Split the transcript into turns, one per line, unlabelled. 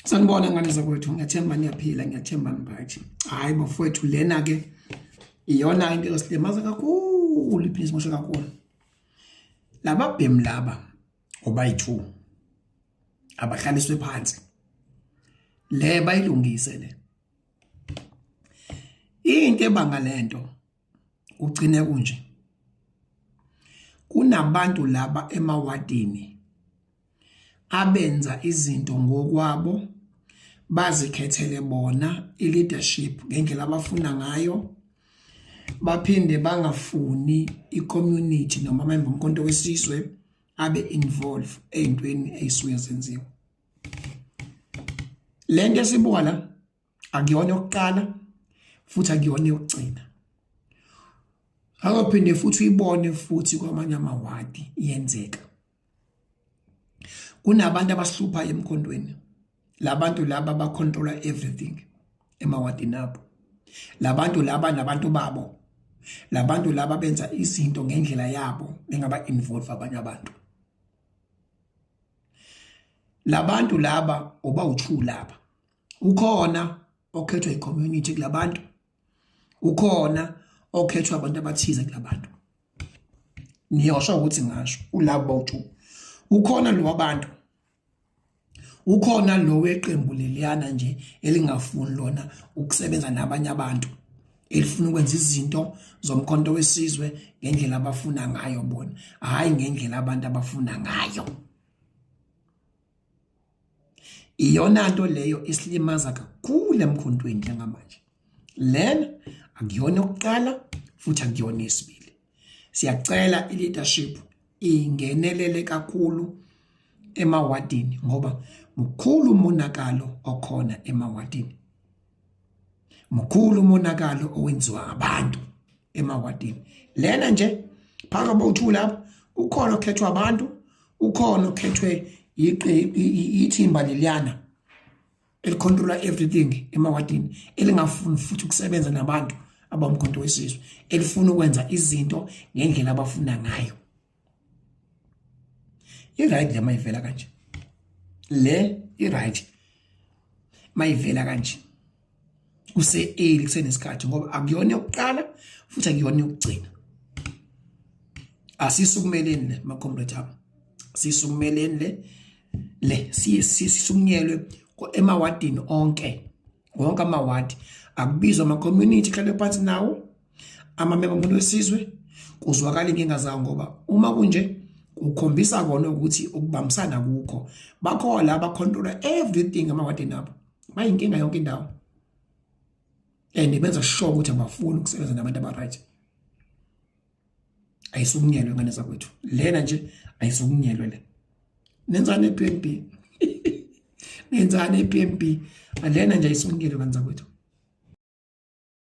Sanibona ngane zakwethu, ngiyathemba niyaphila, ngiyathemba ni-right. Hhayi bafowethu, lena-ke iyona into esilimaza kakhulu, iphinde simoshe kakhulu. Laba bhemu laba obayi-two abahlaliswe phansi, le bayilungise le. Into ebanga lento kugcine kunje, kunabantu laba emawadini abenza izinto ngokwabo, bazikhethele bona i-leadership ngendlela abafuna ngayo, baphinde bangafuni i-community noma amemba oMkhonto weSizwe abe involve ey'ntweni ey'suke zenziwa. Le nto esibuka la akuyona yokuqala futhi akuyona yokugcina. Akophinde futhi uyibone futhi kwamanye amawadi iyenzeka. Kunabantu abasihluphayo emkhondweni, labantu laba ba-control-a everything emawadini abo, labantu laba nabantu babo, labantu laba benza izinto ngendlela yabo bengaba involve abanye abantu. Labantu laba obawu-two laba, ukhona okhethwa i-community kulabantu, ukhona okhethwa abantu abathize kulabantu. Ngiyosho ukuthi ngasho ulabo bawu-two, ukhona lo wabantu, ukhona lo weqembu leliyana nje elingafuni lona ukusebenza nabanye abantu, elifuna ukwenza izinto zoMkhonto weSizwe ngendlela abafuna ngayo bona, hhayi ngendlela abantu abafuna ngayo. Iyona nto leyo isilimaza kakhulu emkhontweni njengamanje. Lena akuyona yokuqala futhi akuyona yesibili. Siyacela i-leadership ingenelele kakhulu emawadini ngoba mkhulu umonakalo okhona emawadini. Mkhulu umonakalo owenziwa abantu emawadini. Lena nje phakathi bowu-two lapho ukhona okhethwa abantu, ukhona okhethwe ithimba leliyana elicontrola everything emawadini, elingafuni futhi ukusebenza nabantu abawuMkhonto weSizwe, elifuna ukwenza izinto ngendlela abafuna ngayo. I-right le mayivela kanje, le i-right mayivela kanje kuse-early, kusenesikhathi, ngoba akuyona yokuqala futhi akuyona yokugcina. Asisukumeleni le ma-comrade ami, sisukumeleni le le sisukunyelwe emawadini onke, wonke amawadi akubizwa ama-community, kuhlalwe phansi nawo amamemba oMkhonto weSizwe, kuzwakala inkinga zawo, ngoba uma kunje kukhombisa kona ukuthi ukubambisana kukho. Bakhona la bacontrola everything emawadini abo, bayinkinga yonke indawo and benza sure ukuthi abafuni ukusebenza nabantu aba-right. Ayisukunyelwe ngane zakwethu lena nje, ayisukunyelwe le. Nenzani e-PMB? Nenzani e-PMB? Lena nje ayisukunyelwe ngane zakwethu.